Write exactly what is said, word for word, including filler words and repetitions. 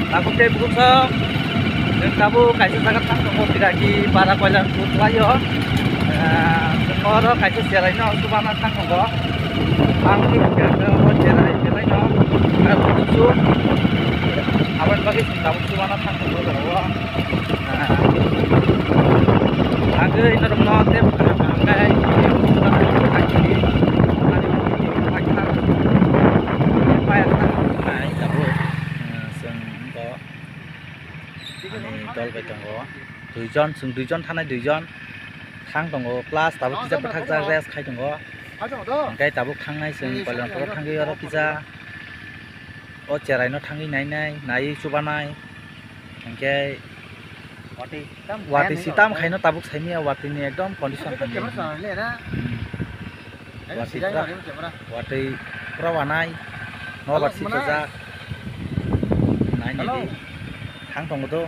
Tabuk tei bukhuk sok, chwng tabuk kaisa jaga thang tongo, Piragi para Koilampur khlaio. Ah, chwng oro kaisa cheraino chubana thang tongo. Ang khe oro cherai belaino, ah, bukhuk sok. Aboni bagwi chwng tabuk chubana thang tongo oro. Ah, agwi norokno tei kaham kaham khe chwng tongo. Ani dol bai tongo. Duijon, chwng duijon thanai duijon. Thang tongo, plus tabuk kisa bwthakjak rest khai tongo. Hwnkhe tabuk thangnai chwng Koilampuro thangwi oro kisa o cheraino thangwi nainai, naiwi chubanai. Hwnkhe watwi si tam khaino tabuk saimanya, watwini ekdom condition hamya. Hmm. Watwi pura, watwi pura wanai, nobar si pajak. Nainai di. Thang tongo do.